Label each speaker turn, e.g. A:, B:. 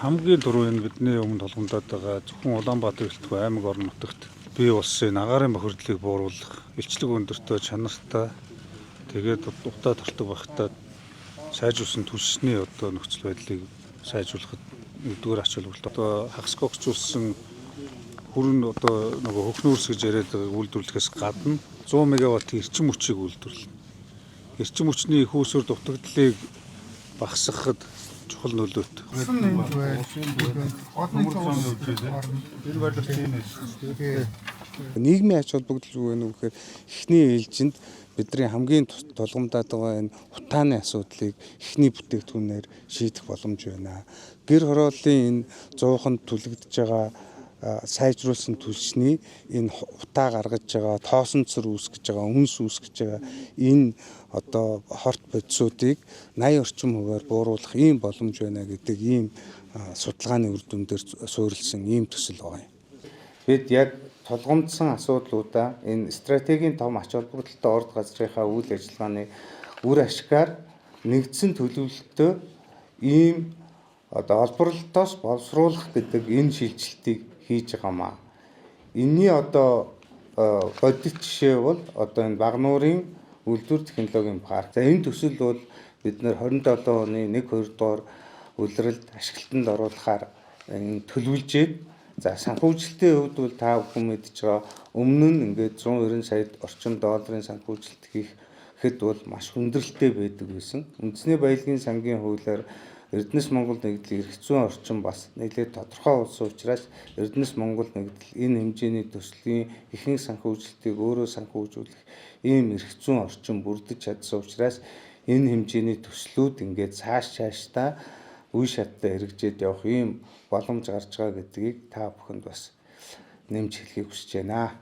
A: Хамгийн түрүү энэ бидний өмнө толгомдоод байгаа зөвхөн Улаанбаатар гэлтгүй аймаг орон нутагт бий болсон энэ агаарын бохирдлыг бууруулах, илчлэг өндөртэй, чанартай, тэгээд утаа тортог багтаа сайжруулсан түлшний одоо нөхцөл байдлыг сайжруулахад нэгдүгээр ач холбогдол. Одоо хагас гогчулсан хүрэн одоо нөгөө хөхнүүрс гэж яриад байгааг үйлдвэрлэхээс гадна 100 мегаватт эрчим хүчийг үйлдвэрлэнэ. Эрчим хүчний их үүсвэр дутагдлыг багасгахад чухал нөлөөт.
B: Нийгмийн ач холбогдол юу вэ гэхээр эхний ээлжинд бидний хамгийн тулгамдаад байгаа энэ утааны асуудлыг эхний бүтээгдэхүүнээр шийдэх боломж байна. Гэр хорооллын энэ зууханд түлэгдэж байгаа сайжруулсан түлшний энэ утаа гаргаж байгаа, тоосон цэр үүсгэж байгаа, үнс үүсгэж байгаа энэ одоо хорт бодисуудыг 80 орчим хувиар бууруулах ийм боломж байна гэдэг ийм судалгааны үр дүн дээр суурилсан ийм төсөл байгаа юм. Бид яг тулгамдсан асуудлуудаа энэ стратегийн том ач холбогдолтой орд газрынхаа үйл ажиллагааны үр ашгаар нэгдсэн төлөвлөлтөө ийм одоо олборлолтоос боловсруулах гэдэг энэ шилжилтийг хийж байгаамаа. Энийний одоо бодит жишээ бол одоо энэ Багнуурын үйлдвэр технологийн парк. За, энэ төсөл бол бид нэр 27 оны 1 2 дугаар улиралд ашиглалтанд оруулахаар энэ төлөвлөжээд. За, санхүүжилтийн хувьд бол та бүхэн мэдж байгаа, өмнө нь ингээд 190 сая орчим долларын санхүүжилт хийхэд бол маш хүндрэлтэй байдаг байсан. Үндэсний баялагын сангийн хуулиар Эрдэнэс Монгол нэгдэл эрх зүйн орчин бас нэлээд тодорхой болсон учраас Эрдэнэс Монгол нэгдэл энэ хэмжээний төслийн ихэнх санхүүжилтийг өөрөө санхүүжүүлэх ийм эрх зүйн орчин бүрдэж чадсан учраас энэ хэмжээний төслүүд ингээд цааш цаашдаа үе шаттай хэрэгжээд явах ийм боломж гарч байгаа гэдгийг та бүхэнд бас нэмж хэлэхийг хүсэж байна.